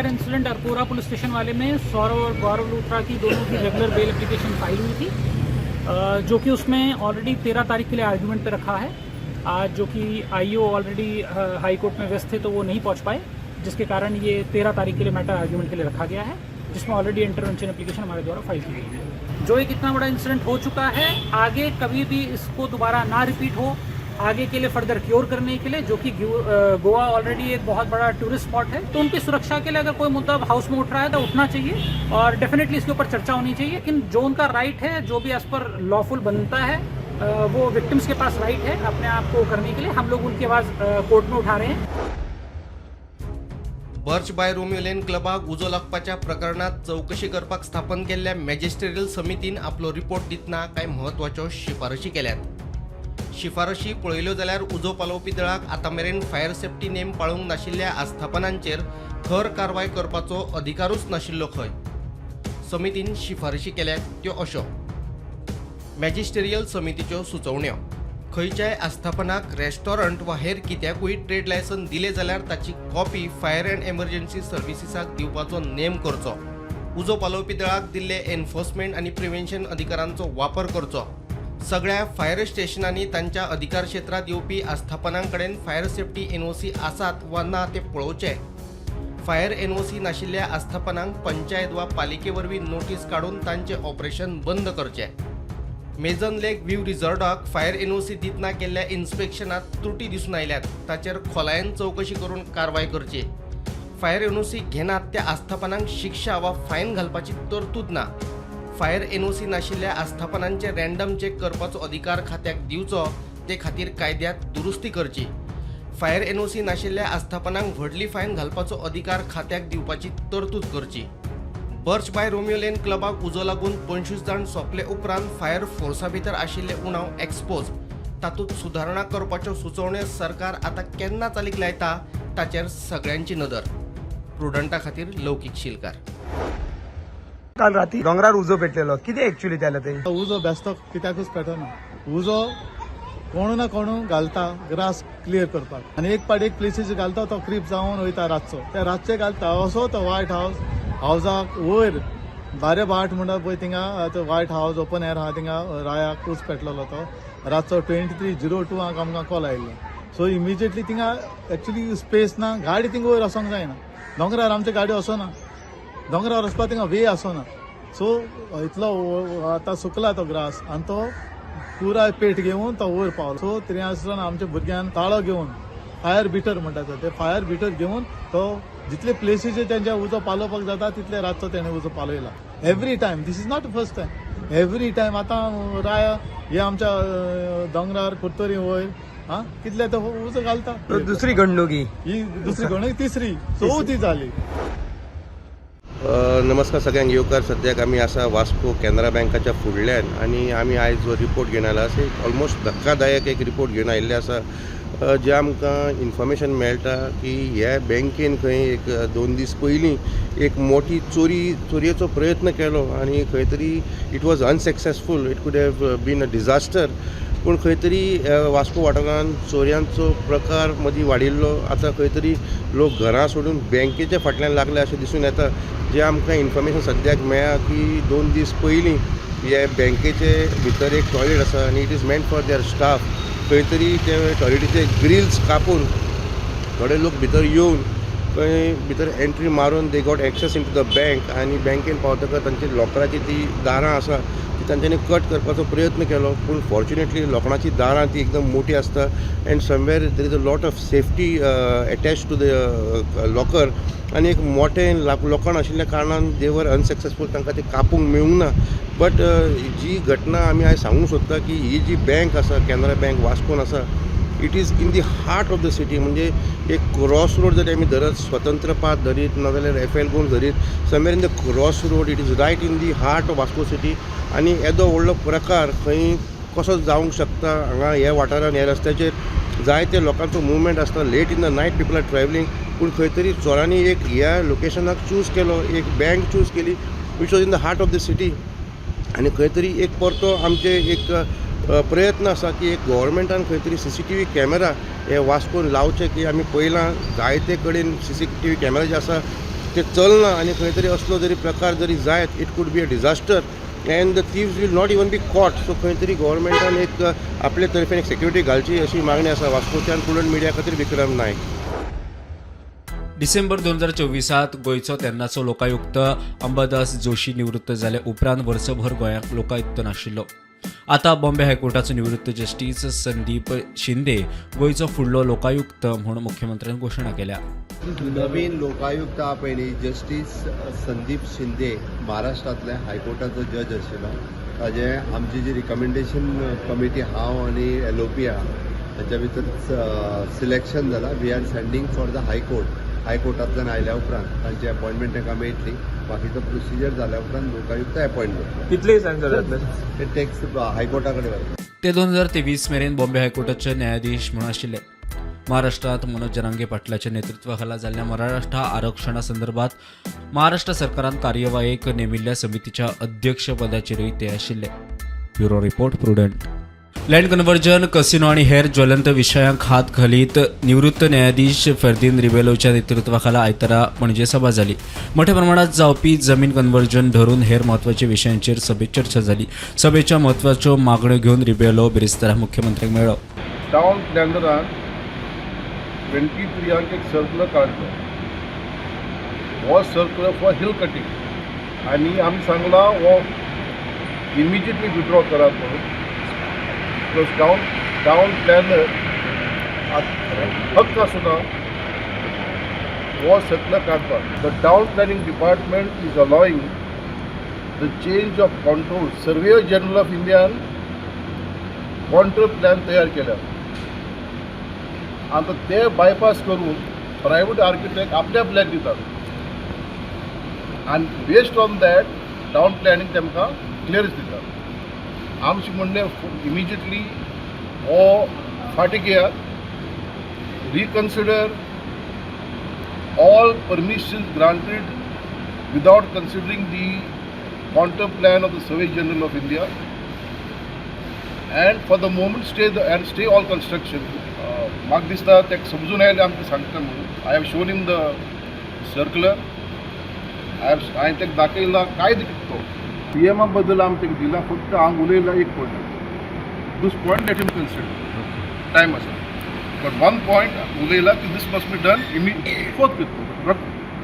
Fire incident Arpora police station वाले में सौरव और गौरव लूथरा की दोनों की रेगुलर बेल एप्लीकेशन फाइल हुई थी, जो कि उसमें ऑलरेडी 13 तारीख के लिए आर्ग्यूमेंट पे रखा है। आज जो कि आईओ ऑलरेडी हाई कोर्ट में व्यस्त थे, तो वो नहीं पहुंच पाए, जिसके कारण ये 13 तारीख के लिए मैटर आर्ग्यूमेंट के लिए रखा गया है, जिसमें ऑलरेडी इंटरवेंशन एप्लीकेशन हमारे द्वारा फाइल की गई है। जो एक इतना बड़ा इंसिडेंट हो चुका है, आगे कभी भी इसको दोबारा ना रिपीट हो, आगे के लिए फर्दर क्योर करने के लिए, जो कि गोवा ऑलरेडी एक बहुत बड़ा टूरिस्ट स्पॉट है, तो उनकी सुरक्षा के लिए अगर कोई मुद्दा हाउस में उठ रहा है तो उठना चाहिए और डेफिनेटली इसके ऊपर चर्चा होनी चाहिए। लेकिन जो उनका राइट है, जो भी एज पर लॉफुल बनता है, वो विक्टिम्स के पास राइट है अपने आप को करने के लिए। हम लोग उनकी आवाज़ कोर्ट में उठा रहे हैं। बर्च बाय रोमियो लेन क्लबाक उजो लागपाच्या प्रकरणात चवकशी करपाक स्थापन केल्ल्या मॅजिस्ट्रियल समितीन आपलो रिपोर्ट दितना कांय म्हत्वाच्यो शिफारशी केल्यात. शिफारशी पळयल्यो जाल्यार उजो पालोवपी दळाक आतां मेरेन फायर सेफ्टी नेम पाळूंक नाशिल्ल्या आस्थापनांचेर खर कारवाय करपाचो अधिकारूच नाशिल्लो खंय. समितीन शिफारशी केल्यात त्यो अश्यो. मॅजिस्टेरियल समितीच्यो सुचोवण्यो: खंयच्याय आस्थापनाक रेस्टॉरंट वा हेर कित्याकूय ट्रेड लायसन दिलें जाल्यार ताची कॉपी फायर अँड एमर्जन्सी सर्विसीसाक दिवपाचो नेम करचो. उजो पालोवपी दळाक दिल्ले एन्फोर्समेंट आनी प्रिव्हेन्शन अधिकारांचो वापर करचो. सगळ्या फायर स्टेशनांनी तांच्या अधिकार क्षेत्रांत येवपी आस्थापनां कडेन फायर सेफ्टी एनओसी आसात वा ना तें पळोवचें. फायर एनओसी नाशिल्ल्या आस्थापनांक पंचायत वा पालिके वरवीं नोटीस काडून तांचें ऑपरेशन बंद करचें. मेजन लेक व्ह्यू रिसॉर्टाक फायर एनओसी दितना केल्ल्या इन्स्पेक्शनात त्रुटी दिसून आयल्यात, ताचेर खोलायेन चवकशी करून कारवाय करची. फायर एनओसी घेनात त्या आस्थापनांक शिक्षा वा फायन घालपाची तरतूद ना. फायर एनओसी नाशिल्ल्या आस्थापनांचे रॅन्डम चेक करपाचो अधिकार खात्याक दिवचो, ते खातीर कायद्यात दुरुस्ती करची. फायर एनओसी नाशिल्ल्या आस्थापनांक व्हडली फायन घालपाचो अधिकार खात्याक दिवपाची तरतूद करची. बर्च बाय रोमियो लेन क्लबाक उजो लागून 25 जाण सोंपले उपरांत फायर फोर्सा भितर आशिल्ले उणाव एक्सपोज, तातूंत सुदारणा करपाच्यो सुचोवण्यो सरकार आतां केन्ना चालीक लायता ताचेर सगळ्यांची नदर. प्रुडंटा खातीर लौकीक शिलकार. काल राती दोंगरार उजो पेटलेलो, कितें एक्चुअली जालें तें? उजो बेस्तो कित्याकूच पेटना. उजो कोणू ना कोणू घालता ग्रास क्लियर करपाक आनी एक पाट एक प्लेसीर घालता, तो क्रीप जावन वयता. रातचो ते रातचे घालता. असो तो व्हायट हावस हावजाक वयर बारे भाट म्हणटा पळय, थिंगा तो व्हायट हावस ओपन एयर आहा, थिंगा रायाक उज पेटलेलो. तो रातचो 23:02 आमकां कॉल आयिल्लो. सो इमिजिएटली थिंगा एक्चुली स्पेस ना, गाडी थिंगा वयर वचोंक जायना. दोंगरार आमची गाडी वचना, दोंगरार वचपाक थिंगा वे आसना. सो इतलो आतां सुकला तो ग्रास आनी तो पुराय पेट घेवन तो वयर पावलो. सो थंय आसतना आमच्या भुरग्यान ताळो घेवन, फायर बिटर म्हणटा ते फायर बिटर घेवन, तो जितले प्लेसीचे तेंच्या उजो पालोवपाक जाता तितले रातचो तेणें उजो पालयला. Every time, this is not first time, every time. आतां राया हे आमच्या दोंगरार कुर्तोरी वयर हा कितले तो उजो घालता. दुसरी घडणूक ही. ही दुसरी घडणूक, तिसरी, चवथी जाली. नमस्कार सगळ्यांक, येवकार. सद्याक आमी आसा वास्को कॅनरा बँकाच्या फुडल्यान आनी आमी आयज जो रिपोर्ट घेवन आयला, असे ऑलमोस्ट धक्कादायक एक रिपोर्ट घेवन आयिल्ले आसा. जे आमकां इन्फॉर्मेशन मेळटा की ह्या बँकेन खंय एक 2 दीस पयलीं एक मोठी चोरयेचो प्रयत्न केलो आनी खंय तरी it was unsuccessful. It could have been a disaster. पूण खंय तरी वास्को वाठारांत चोरयांचो प्रकार मदीं वाडिल्लो. आतां खंय तरी लोक घरां सोडून बँकेच्या फाटल्यान लागले अशें दिसून येता. जें आमकां इन्फॉर्मेशन सद्याक मेळ्ळां की 2 दीस पयलीं हे बँकेचे भितर एक टॉयलेट आसा आनी it is meant for their staff. खंय तरी ते टॉयलेटीचे ग्रिल्स कापून थोडे लोक भितर येवन, खंय भितर एंट्री मारून they got access into the bank आनी बँकेन पावतकच तांची लॉकराची ती दारां आसा ती तांच्यांनी कट करपाचो प्रयत्न केलो. पूण फॉर्च्युनेटली लोखणाची दारां ती एकदम मोठी आसता and somewhere there is a lot of safety attach to the locker आनी एक मोठें लोखण आशिल्ल्या कारणान they were unsuccessful. तांकां ते कापूंक मेळूंक ना. बट जी घटना आमी आयज सांगूंक सोदता की ही जी बँक आसा, कॅनरा बँक वास्कोन आसा, it is in the heart of the city. म्हणजे एक क्रॉस रोड जर आमी धरत, स्वतंत्र पाथ धरीत, नाजाल्यार एफ एल गोम्स धरीत, somewhere in the cross road, it is right in the heart of Vasco city. आनी येदो व्हडलो प्रकार खंय कसो जावंक शकता हांगा ह्या वाठारान? ह्या रस्त्याचेर जायते लोकांचो मुवमेंट आसता. Late in the night people are travelling. पूण खंय तरी चोरांनी एक ह्या लोकेशनाक चूज केलो, एक बँक चूज केली which was in the heart of the city. आनी खंय तरी एक परतो आमचे एक प्रयत्न आसा की एक गव्हर्मेंटान खंय तरी सीसीटीव्ही कॅमेरा हे वास्कोन लावचे की आमी पळयलां, जायते कडेन सीसीटीव्ही कॅमेरा जे आसा ते चलना आनी खंय तरी असलो जरी प्रकार जरी जायत, it could be a disaster and the thieves will not even be caught. So खंय तरी गोवोरमेंटान एक आपले तर्फेन एक सेक्युरिटी घालची अशी मागणी आसा. वास्कोच्यान प्रुडंट मिडिया खातीर विक्रम नायक. डिसेंबर 2024त गोंयचो तेन्नाचो लोकायुक्त अंबादास जोशी निवृत्त जाले उपरांत वर्सभर गोंयांत लोकायुक्त नाशिल्लो. आतां बॉम्बे हायकोर्टाचो निवृत्त जस्टीस संदीप शिंदे गोंयचो फुडलो लोकायुक्त म्हूण मुख्यमंत्र्यान घोशणा केल्या. नवीन लोकायुक्ता पयलीं जस्टीस संदीप शिंदे महाराष्ट्रांतल्या हायकोर्टाचो जज आशिल्लो. ताजें आमची जी रिकमेंडेशन कमिटी, हांव आनी एलओपी आहा, हांच्या भितर सिलेक्शन जाला. We are sending for the High Court. हायकोर्टांतल्यान आयल्या उपरांत तांची अपॉयंटमेंट तांकां मेळटली. बाकीचो प्रोसिजर जाल्या उपरांत लोकायुक्त अपॉयंट जातलो. कितले दिसांनी जातले? ते टॅक्स हायकोर्टा कडेन वता. ते 2023 मेरेन बॉम्बे हायकोर्टाचे न्यायाधीश म्हणून आशिल्ले. महाराष्ट्रात मनोज जरांगे पाटलाच्या नेतृत्वाखाला जाल्ल्या मराठा आरक्षणा संदर्भात महाराष्ट्र सरकारान कार्यवाहीक नेमिल्ल्या समितीच्या अध्यक्षपदाचेरूय ते आशिल्ले. Bureau report, prudent. Land conversion, casino आणि हेर ज्वलंत विशयांक हात घालीत निवृत्त न्यायाधीश फेर्दीन रिबेलोच्या नेतृत्वाखाला आयतारा पणजे सभा जाली. मोठ्या प्रमाणात जावपी जमीन कन्व्हर्जन धरून हेर म्हत्वाच्या विशयांचेर सभेत चर्चा जाली. सभेच्या म्हत्वाच्यो मागण्यो घेवन रिबेलो बिरेस्तारा मुख्यमंत्र्यांक मेळ्ळो. टावन प्लॅनरान 23 एक सर्कुलर काडलो. हो सर्कुलर फॉर हिल कटिंग आनी आमी सांगला हो इमिजिएटली विड्रॉ करात म्हणून, because town planner हक्क आसना हो सर्कुलर काडपाक. The town planning department is allowing the change of contour. Surveyor General of Indian contour plan तयार केल्या. आतां ते बायपास करून प्रायवेट आर्किटेक्ट आपल्या प्लॅन दितात आनी based on that town planning तेमकां क्लियरन्स दितात. आमचें म्हणणें, इमिजिएटली हो फाटीं घेयात, reconsider all permissions granted without considering the contour plan of the Survey General of India and for the moment stay the and stay all construction. म्हाका दिसता ताका समजून आयलें आमकां सांगता म्हणून. I have shown him the circular. I have हांवें ताका दाखयला काय तो पी एमा बद्दल आमी ताका दिला. फक्त हांव उलयला एक point, this point let him consider. Time आसा, बट वन पॉयंट उलयला की this must be done forthwith.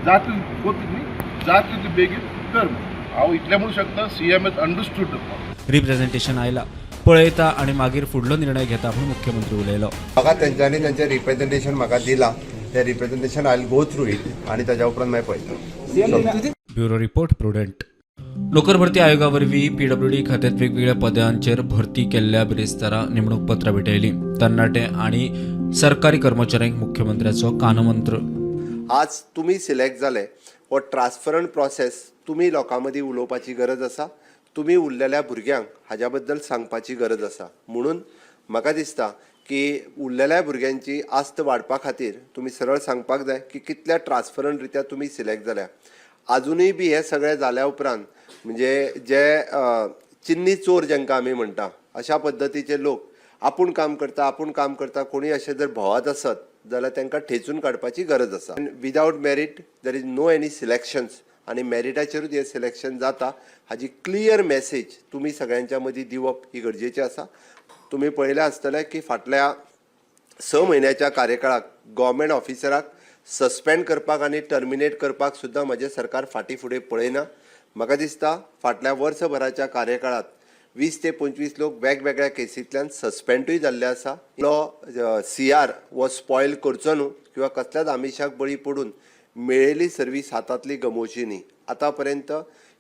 जातली फोर्थ न्ही, जातली ती बेगीन कर म्हणून. हांव इतलें म्हणूं शकता, CM has understood the point. Representation आयला, पळयता आणि मागीर फुडलो निर्णय घेता म्हूण मुख्यमंत्री उलयलो. म्हाका तेंच्यांनी तेंचें रिप्रेझेंटेशन म्हाका दिलां. तें representation I go through it आनी ताज्या उपरांत मागीर पळयता. Bureau report, prudent. नोकर भरती आयोगावरवीं पीडब्ल्यूडी खात्यात वेगवेगळ्या पदांचेर भरती केल्ल्या बिरेस्तारा नेमणूक पत्रां भेटयलीं. तरणाटे आणि सरकारी कर्मचाऱ्यांक मुख्यमंत्र्याचो कानमंत्र. आज तुमी सिलेक्ट जाले, हो ट्रान्सपरंट प्रोसेस तुमी लोकां मदीं उलोवपाची गरज आसा. तुमी उरलेल्या भुरग्यांक हाज्या बद्दल सांगपाची गरज आसा. म्हणून म्हाका दिसता की उरलेल्या भुरग्यांची आस्त वाडपा खातीर तुमी सरळ सांगपाक जाय की कितल्या ट्रान्सपरंट रित्या तुमी सिलेक्ट जाल्या. आजुनूय बी हें सगळें जाल्या उपरांत म्हणजे जे चिन्नी चोर जांकां आमी म्हणटा, अशा पद्दतीचे लोक आपूण काम करता, आपूण काम करता, कोणूय अशें जर भोंवत आसत जाल्यार तांकां ठेचून काडपाची गरज आसा. Without merit there is no any selections आनी मॅरिटाचेरूच हें सिलेक्शन जाता हाजी क्लियर मॅसेज तुमी सगळ्यांच्या मदीं दिवप ही गरजेचें आसा. तुमी पळयलें आसतलें की फाटल्या 6 म्हयन्याच्या कार्यकाळाक गव्हर्मेंट ऑफिसराक सस्पेंड करपाक आनी टर्मिनेट करपाक सुद्दां म्हजें सरकार फाटीं फुडें पळयना. म्हाका दिसता फाटल्या वर्सभराच्या कार्यकाळात 20 ते 25 लोक वेगवेगळ्या केसींतल्यान सस्पेंडूय जाल्ले आसा. लो सीआर हो स्पॉयल करचो न्हू किंवा कसल्याच आमिशाक बळी पडून मेळिल्ली सर्वीस हातांतली गमोवची न्ही. आतां पर्यंत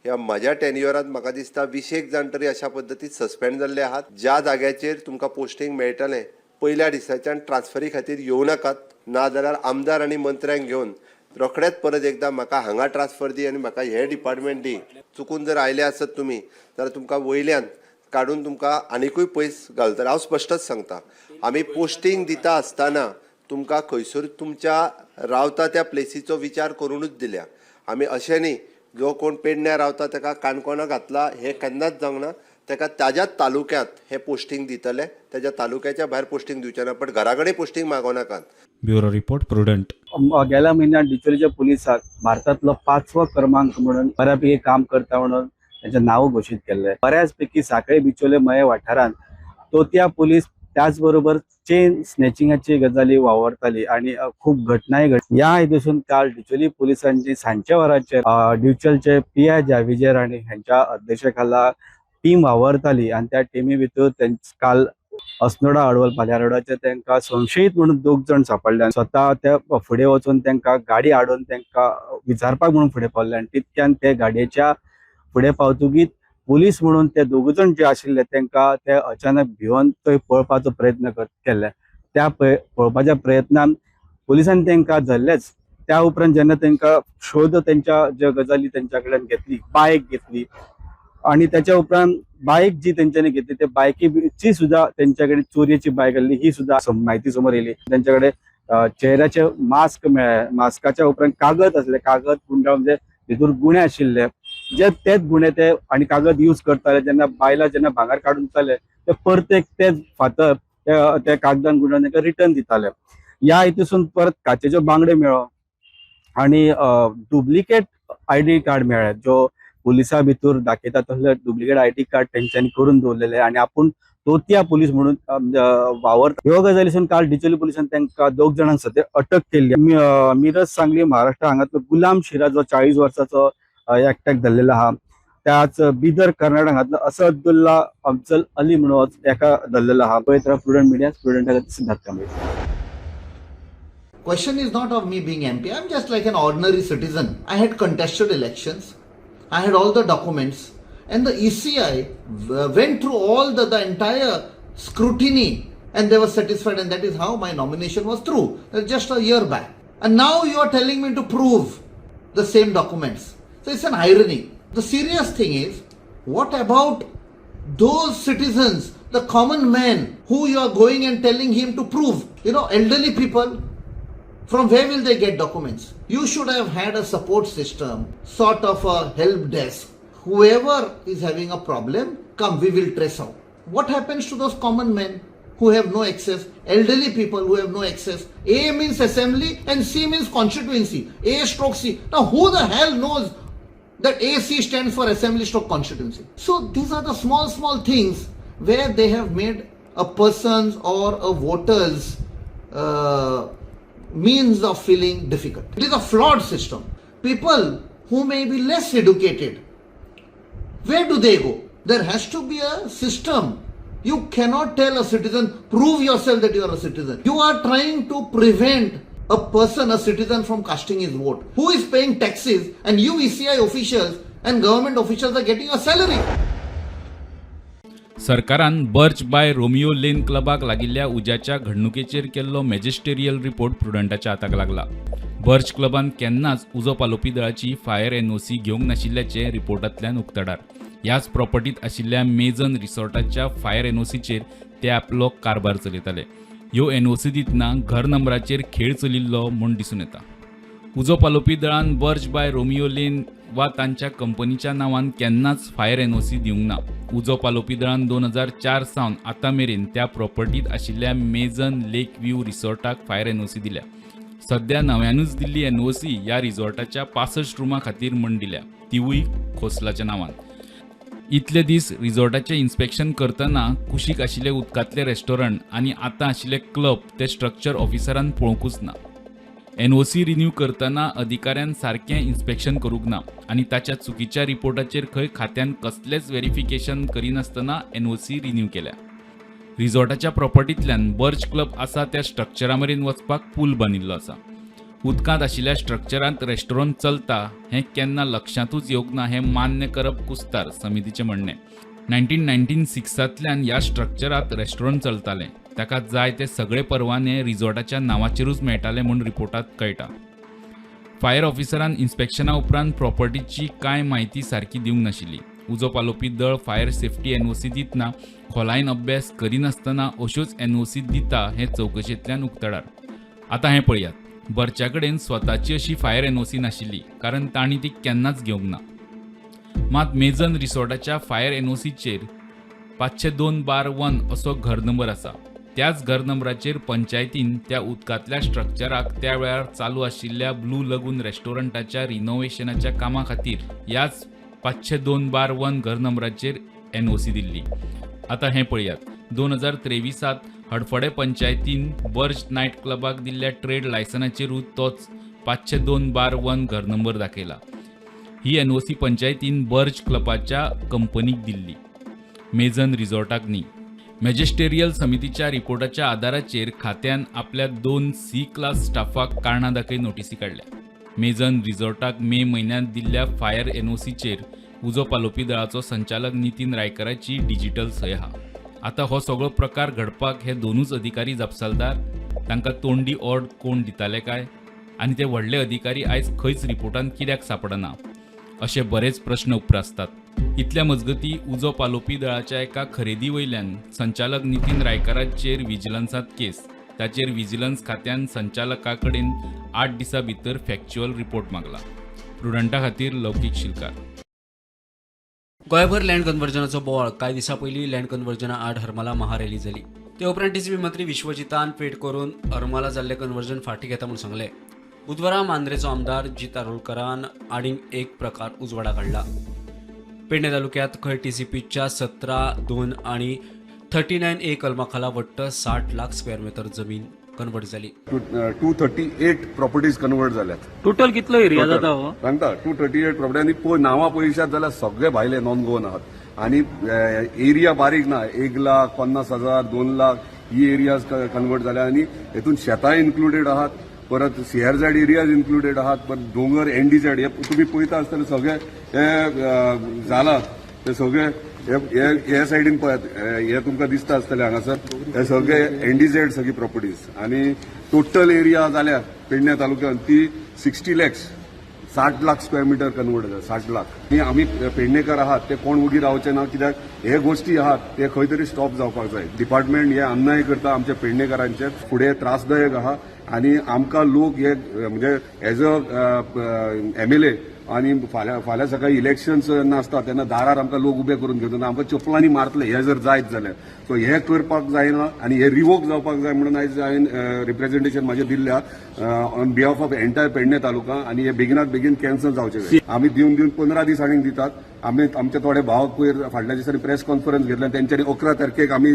ह्या म्हज्या टेन्युअरांत म्हाका दिसता विशेक जाण तरी अशा पद्दतीन सस्पेंड जाल्ले आहात. ज्या जाग्याचेर तुमकां पोस्टींग मेळटलें, पयल्या दिसाच्यान ट्रान्सफरी खातीर येवं नाकात. नाजाल्यार आमदार आनी मंत्र्यांक घेवन रोखडेच परत एकदां म्हाका हांगा ट्रान्सफर दी आनी म्हाका हें डिपार्टमेंट दी. चुकून जर आयले आसत तुमी जाल्यार तुमकां वयल्यान काडून तुमकां आनिकूय पयस घालतले. हांव स्पश्टच सांगता, आमी पोस्टींग दिता आसतना तुमकां खंयसर तुमच्या रावता त्या प्लेसीचो विचार करुनूच दिल्या आमी. अशें न्ही जो कोण पेडण्या रावता ताका काणकोणा घातला, हें केन्नाच जावंक ना. ताका ताज्याच तालुक्यांत हें पोस्टींग दितले, ताज्या तालुक्याच्या भायर पोस्टींग दिवचे ना, पण घरा कडेन पोस्टींग मागो नाकात. Bureau report, prudent. गेल्या म्हयन्यात डिचोलीच्या पुलिसाक भारतांतलो पांचवो क्रमांक म्हणून बऱ्यापैकी काम करता म्हणून तांचें नांव घोशीत केल्लें. बऱ्याच पैकी साखळे, बिचोले, मये वाठारांत तोतया पुलीस त्याच बरोबर चेन स्नॅचिंगाची गजाली वावरताली आणि खूप घटनाय घड. ह्या हेतूसून काल डिचोली पुलिसांची सांजच्या वरांचेर डिचोलचे पी I विजय राणे हांच्या अध्यक्षतेखाला टीम वावरताली आणि त्या टिमी भितर काल अस्नोडा अडवल पाल्या रोडाचेर तांकां संशयीत म्हणून दोग जाण सापडले आनी स्वता ते फुडें वचून तांकां गाडी हाडून तांकां विचारपाक म्हणून फुडें पावले आनी तितक्यान ते गाडयेच्या फुडें पावतकीत पुलीस म्हणून ते दोग जाण जे आशिल्ले तांकां ते अचानक भिवन थंय पळपाचो प्रयत्न केल्ले. त्या पळपाच्या प्रयत्नान पुलिसांनी तांकां धरलेच. त्या उपरांत जेन्ना तांकां शोध तेंच्या ज्यो गजाली तेंच्या कडल्यान घेतली, बायक घेतली आणि त्याच्या उपरांत बायक जी तेंच्यांनी घेतली त्या बायकीची सुद्धा तेंच्या कडेन चोरयेची बायक आसली ही सुद्धा म्हायती समोर येयली. तेंच्या कडेन चेहऱ्याचे मास्क मेळ्ळे. मास्काच्या उपरांत कागद आसले. कागद गुंडाळून म्हणजे भितूर गुणे आशिल्ले जे तेच गुणे ते आणि कागद यूज करताले. जेन्ना बायलां जेन्ना भांगर काडून दिताले ते परतेक तेच फातर त्या कागदान गुंडाळून तांकां रिटर्न दिताले. ह्या हितूसून परत काचेच्यो बांगडे मेळ्ळो आणि डुप्लिकेट आयडी कार्ड मेळ्ळे, जो पुलिसा भितर दाखयता तसले डुप्लिकेट आयडी कार्ड तेंच्यांनी करून दवरलेले आणि आपूण तोतया पुलीस म्हणून वावरता. ह्यो गजालीसून काल डिचोली पुलिसान तांकां दोग जाणांक सद्या अटक केल्ली. मिरज, सांगली, महाराष्ट्र हांगातलो गुलाम शिरा जो 40 वर्साचो एकट्याक धरलेलो आहा. त्याच बिदर, कर्नाटक हांगातलो असदुल्ला अफजल अली म्हणून एका धरलेलो आहा. पळयत राव प्रुडंट मिडिया. प्रुडंटा Siddharth Kamble. Question is not of me being MP. I'm just like an ordinary citizen. I had contested elections. I had all the documents. And the ECI went through all the entire scrutiny and they were satisfied, and that is how my nomination was through. That's just a year back. And now you are telling me to prove the same documents. So it's an irony. The serious thing is, what about those citizens, the common man who you are going and telling him to prove? Elderly people, from where will they get documents? You should have had a support system, sort of a help desk. Whoever is having a problem, come, we will trace out. What happens to those common men who have no access, elderly people who have no access? A means assembly and C means constituency. A stroke C. Now, who the hell knows that AC stands for assembly stroke constituency? So these are the small, small things where they have made a person's or a voter's means of feeling difficult. It is a flawed system. People who may be less educated, where do they go? There has to be a system. You cannot tell a citizen, prove yourself that you are a citizen. You are trying to prevent a person, a citizen, from casting his vote. Who is paying taxes, and you ECI officials and government officials are getting a salary. सरकारान Birch by Romeo Lane क्लबाक लागिल्ल्या उज्याच्या घडणुकेचेर केल्लो मॅजिस्टेरियल report प्रुडंटाच्या हाताक लागला. बर्च क्लबान केन्नाच उजो पालोवपी दळाची fire NOC घेवंक नाशिल्ल्याचें रिपोर्टांतल्यान उक्तडार. ह्याच प्रॉपर्टीत आशिल्ल्या मेजन रिसॉर्टाच्या फायर एनओसीचेर ते आपलो कारभार चलयताले. ह्यो एनओसी दितना घर नंबराचेर खेळ चलिल्लो म्हूण दिसून येता. उजो पालोवपी दळान बर्च बाय रोमियो लेन वा तांच्या कंपनीच्या नांवान केन्नाच फायर एनओसी दिवंक ना. उजो पालोवपी दळान 2004 सावन आतां मेरेन त्या प्रॉपर्टीत आशिल्ल्या मेजन लेक व्यू रिसॉर्टाक फायर एनओसी दिल्या. सध्या नव्यानूच दिल्ली एनओसी ह्या रिसॉर्टाच्या 65 रुमां खातीर म्हूण दिल्या, तिवूय खोसलाच्या नांवान. इतले दीस रिसॉर्टाचें इन्स्पेक्शन करतना कुशीक आशिल्ले उदकांतले रेस्टॉरंट आनी आतां आशिल्ले क्लब ते स्ट्रक्चर ऑफिसरान पळोवंकूच ना. एनओसी रिन्यू करतना अधिकाऱ्यान सारकें इन्स्पेक्शन करूंक ना आनी ताच्या चुकीच्या रिपोर्टाचेर खंय खात्यान कसलेंच वेरिफिकेशन करिनासतना एनओसी रिन्यू केल्या. रिसॉर्टाच्या प्रॉपर्टींतल्यान बर्च क्लब आसा त्या स्ट्रक्चरा मेरेन वचपाक पूल बांदिल्लो आसा. उदकांत आशिल्ल्या स्ट्रक्चरांत रेस्टॉरंट चलता हें केन्ना लक्षांतूच येवंक ना हें मान्य करप कुस्तार, समितीचें म्हणणें. 1996तांतल्यान ह्या स्ट्रक्चरांत रेस्टॉरंट चलतालें. ताका जाय ते सगळे परवाने रिसॉर्टाच्या नांवाचेरूच मेळटाले म्हूण रिपोर्टांत कळटा. फायर ऑफिसरान इन्स्पेक्शना उपरांत प्रॉपर्टीची कांय म्हायती सारकी दिवंक नाशिल्ली. उजो पालोवपी दळ फायर सेफ्टी एनओसी दितना खोलायेन अभ्यास करिनासतना अश्योच एनओसी दिता हें चवकशेंतल्यान उक्तडार. आतां हें पळयात, बर्चा कडेन स्वताची अशी फायर एनओसी नाशिल्ली, कारण तांणी ती केन्नाच घेवंक ना. मात मेजन रिसॉर्टाच्या फायर एनओसीचेर 502/1 असो घर नंबर आसा. त्याच घर नंबराचेर पंचायतीन त्या उदकांतल्या स्ट्रक्चराक त्या वेळार चालू आशिल्ल्या ब्लू लगून रेस्टॉरंटाच्या रिनोव्हेशनाच्या कामा खातीर ह्याच 502/1 घर नंबराचेर एनओसी दिल्ली. आतां हें पळयात, 2023त हडफडें पंचायतीन बर्ज नायट क्लबाक दिल्ल्या ट्रेड लायसनाचेरूय तोच 502/1 घर नंबर दाखयला. ही एनओसी पंचायतीन बर्ज क्लबाच्या कंपनीक दिल्ली, मेजन रिझॉर्टाक न्ही. मॅजिस्टेरियल समितीच्या रिपोर्टाच्या आदाराचेर खात्यान आपल्या दोन सी क्लास स्टाफाक कारणां दाखय नोटीसी काडल्या. मेजन रिझॉर्टाक मे म्हयन्यांत दिल्ल्या फायर एनओसीचेर उजो पालोवपी दळाचो संचालक नितीन रायकराची डिजिटल सय आहा. आतां हो सगळो प्रकार घडपाक हे दोनूच अधिकारी जापसालदार? तांकां तोंडी ऑर्ड कोण दिताले काय? आनी ते व्हडले अधिकारी आयज खंयच रिपोर्टान कित्याक सांपडना? अशे बरेच प्रश्न उप्रासतात. इतल्या मजगती उजो पालोवपी दळाच्या एका खरेदी वयल्यान संचालक नितीन रायकाराचेर विजिलन्सांत केस. ताचेर विजिलन्स खात्यान संचालका कडेन 8 दिसां भितर फॅक्च्युअल रिपोर्ट मागला. प्रुडंटा खातीर लौकीक शिलकार. गोंयभर लँड कन्वर्जनाचो बोवाळ. कांय दिसां पयलीं लँड कन्वर्जना आड हरमला महारॅली जाली. ते उपरांत टीसीपी मंत्री विश्वजितान ट्वीट करून हरमला जाल्लें कन्वर्जन फाटीं घेता म्हूण सांगलें. बुधवारा मांद्रेचो आमदार जीत आरोलकरान आनीक एक प्रकार उजवाडा काडला. पेडणे तालुक्यांत खंय टीसीपीच्या 17(2) आनी 39ए कलमा खाला वट्ट 60 लाख स्क्वेअर मिटर जमीन कन्वर्ट जाली. 238 प्रॉपर्टीज कन्वर्ट जाल्यात. टोटल कितलो एरिया जाता हो? सांगता, 238 प्रॉपर्टी आनी पळय नांवां पळयशात जाल्यार सगळे भायले नॉन गोवन आहात आनी एरिया बारीक ना, 1,50,000, 2 लाख ही एरियाज कन्वर्ट जाल्या आनी हेतून शेतां इन्क्लुडेड आहात, परत सीआरझॅड एरियाज इन्क्लुडेड आहात, परत दोंगर, एनडीझॅड. हे तुमी पळयता आसतले सगळे हे जाला ते सगळे हे हे हे सायडीन पळयात, हे हे तुमकां दिसता आसतले हांगासर हे सगळे एनडीझेड सगळी प्रॉपर्टीज आनी टोटल एरिया जाल्या पेडण्या तालुक्यात ती 60 lakhs, 60 lakh square metre convert जाता, 60 लाख. आनी आमी पेडणेकर आहात ते कोण वगी रावचे ना, कित्याक हे गोश्टी आहात ते खंय तरी स्टॉप जावपाक जाय. डिपार्टमेंट हे अन्याय करता आमच्या पेडणेकारांचेर, फुडें त्रासदायक आहा आनी आमकां लोक हे म्हणजे एज अ एमएलए आनी फाल्यां फाल्यां सकाळी इलेक्शन्स जेन्ना आसता तेन्ना दारार आमकां लोक उबे करून घेवन आमकां चपलांनी मारतले हे जर जायत जाल्यार. सो हे करपाक जायना आनी हे रिवोक जावपाक जाय म्हणून आयज हांवें रिप्रेझेंटेशन म्हाजें दिल्ल्या on behalf of entire Pedne taluka आनी हे बेगिनात बेगीन कॅन्सल जावचें जाय. आमी दिवन दिवन 15 दीस आनीक दितात. आमी आमचे थोडे भाव पयर फाटल्या दिसांनी प्रेस कॉन्फरन्स घेतले, तेंच्यांनी 11 तारखेक आमी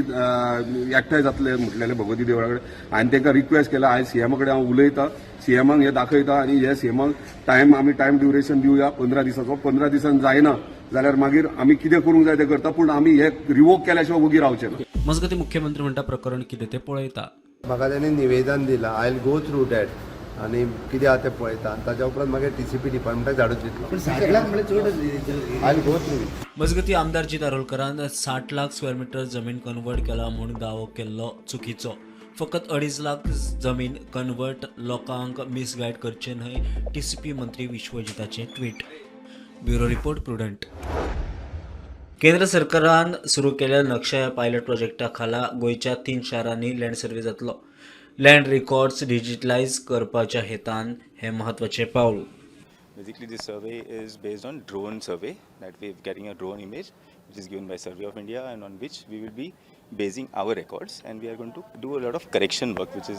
एकठांय जातले म्हटलेले भगवती देवळा कडेन आनी तांकां रिक्वेस्ट केला. आयज सीएमा कडेन हांव उलयता, सीएमाक हे दाखयता आनी हे सीएमाक टायम आमी टायम ड्युरेशन दिवया 15 दिसाचो. 15 दिसान जायना जाल्यार मागीर आमी कितें करूंक जाय तें करता, पूण आमी हे रिवोक केल्या शिवाय वगी रावचे ना. मजगतीं, मुख्यमंत्री म्हणटा प्रकरण कितें तें पळयता. म्हाका ताणें निवेदन दिलां. I will go through that आनी कितें आहा तें पळयता आनी ताच्या उपरांत मागीर टीसीपी डिपार्टमेंटाक धाडून दितलो. 60 लाख म्हळ्यार चड. I will go through it. मजगतीं, आमदार जीत आरोलकरान 60 लाख स्क्वेअर मिटर जमीन कन्वर्ट केला म्हूण दावो केल्लो चुकीचो. फकत 2.5 लाख जमीन कन्वर्ट, लोकांक मिसगायड करचे न्हय, टीसीपी मंत्री विश्वजिताचें ट्वीट. Bureau report, prudent. केंद्र सरकारान सुरू केल्ल्या नक्षा ह्या पायलट प्रोजेक्टा खाला गोंयच्या तीन शारांनी लँड सर्वे जातलो. लँड रिकॉर्ड्स डिजिटलायज करपाच्या हेतान हें म्हत्वाचें पावल. Basically, this survey is based on drone survey, that we're getting a drone image which is given by Survey of India and on which we will be basing our records, and we are going to do a lot of correction work which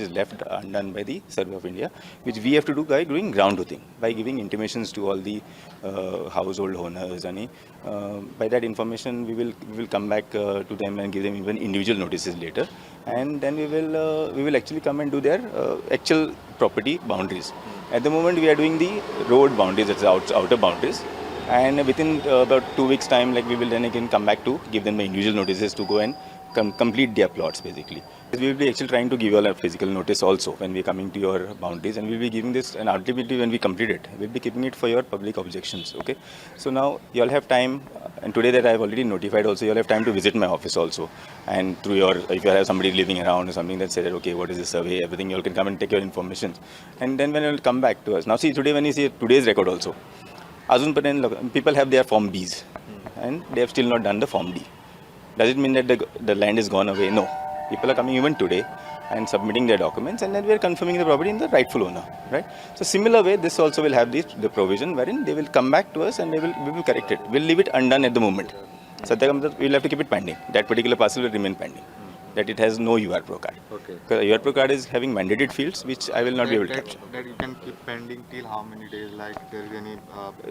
is left undone by the Survey of India, which we have to do by doing ground truthing, by giving intimations to all the household owners, and by that information we will come back to them and give them even individual notices later, and then we will actually come and do their actual property boundaries. At the moment, we are doing the road boundaries, that's the outer boundaries, and within about 2 weeks' time, like, we will then again come back to give them the individual notices to go and complete their plots. Basically, we will be actually trying to give you all a physical notice also when we are coming to your boundaries, and we will be giving this, and ultimately when we complete it, we'll be keeping it for your public objections. Okay, so now you all have time, and today that I have already notified also, you all have time to visit my office also, and through your, if you have somebody living around or something that say that, okay, what is the survey, everything, you all can come and take your information, and then when you will come back to us. Now see, today when you see today's record also, अजूनपर्यंत people have their Form Bs and they have still not done the Form D. Does it mean that the land is gone away? No. People are coming even today and submitting their documents, and then we are confirming the property in the rightful owner, right? So similar way, this also will have the provision wherein they will come back to us and they will we will correct it. We'll leave it undone at the moment. सध्या we will have to keep it pending. That particular parcel will remain pending. that it has no UR Pro card. Okay. Because UR Pro card is having mandated fields which I will not be able to capture. That you can keep pending till how many days? Like there is any?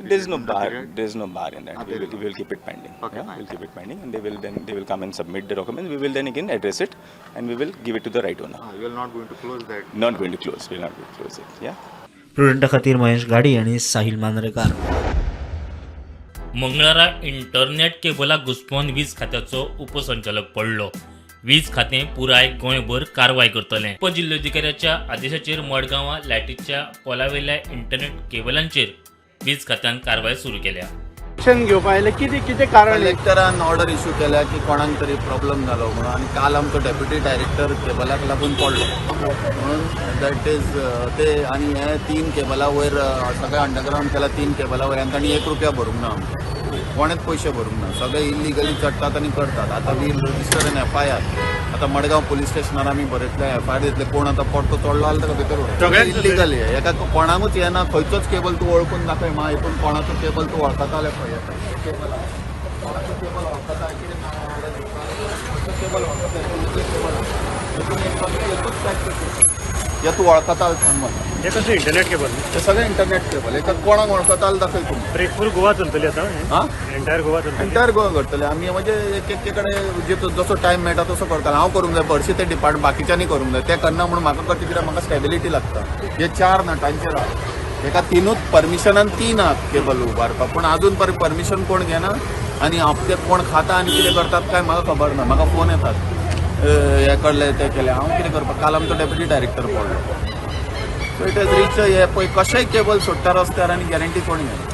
There is no bar. Period? There is no bar in that. Ah, We there will, is no. we will keep it pending. Okay, yeah, fine. we'll keep it pending, and they will come and submit the documents. We will then again address it, and we will give it to the right owner. Ah, you are not going to close that. Not going to close. We are not going to close it. Yeah. प्रुडंटा खातीर महेश घाडी आनी साहिल मांद्रेकार. मंगळारा internet केबलाक घुसपोवन वीज खात्याचो उपसंचालक पडलो. वीज खातें पुराय गोंयभर कारवाय करतलें. उपजिल्लोधिकाऱ्याच्या आदेशाचेर मडगांवां लायटीच्या पोलावेल्या इंटरनेट केबलांचेर वीज खात्यान कारवाय सुरू केल्या. एक्शन घेवपा आयले कितें कितें कारण? कलेक्टरान ऑर्डर इश्यू केल्या की कोणाक तरी प्रॉब्लम जालो म्हणून आनी काल आमचो डेप्युटी डायरेक्टर केबलाक लागून पडलो म्हणून that is ते. आनी हे 3 केबला वयर सगळे अंडरग्रावंड केला, 3 केबला वयर आनी तांणी 1 रुपया भरूंक ना, आमकां कोणेच पयशे भरूंक ना, सगळे इल्लिगली चडटात आनी करतात. आतां we register N FIR. आतां मडगांव पुलीस स्टेशनार आमी बरयतले, एफआयआर दितले. कोण आतां परतो चडलो जाल्यार ताका भितर इल्लिगली एका कोणाकूच येना. खंयचोच केबल तूं वळखून दाखय मा हितून कोणाचो केबल तूं वळखता जाल्यार पळय केबल कोणाचो केबल वळखता कितें नांव खंयचो केबल वळखता केबल हितून एकूच हे तूं वळखता जाल्यार सांग म्हाका. हे कसं इंटरनेट केबल? हे सगळे इंटरनेट केबल एका कोणाक वळखता जाल्यार दाखय तुमी. ब्रेक फूल गोवा चलतली आतां? हां, एंटायर गोवा चलतली. एंटायर गोवा करतले आमी. म्हणजे एक एक कडेन जसो टायम मेळटा तसो करताले. हांव करूंक जाय हरशीं ते डिपार्टमेंट, बाकीच्यांनी करूंक जाय. ते करना म्हणून म्हाका करचें कित्याक म्हाका स्टेबिलिटी लागता. हे 4 नटांचेर आहा, एका 3ूच परमिशनान 3 आहा केबल उबारपाक, पूण आजून पर्यंत परमिशन कोण घेना आनी हप्ते कोण खाता आनी कितें करतात काय म्हाका खबर ना. म्हाका फोन येतात हे कडले ते केले, हांव कितें करपाक. काल आमचो डेप्युटी डायरेक्टर पडलो. सो it has reach हे पळय कशेंय केबल सोडटा रस्त्यार आनी गॅरंटी कोण घेना.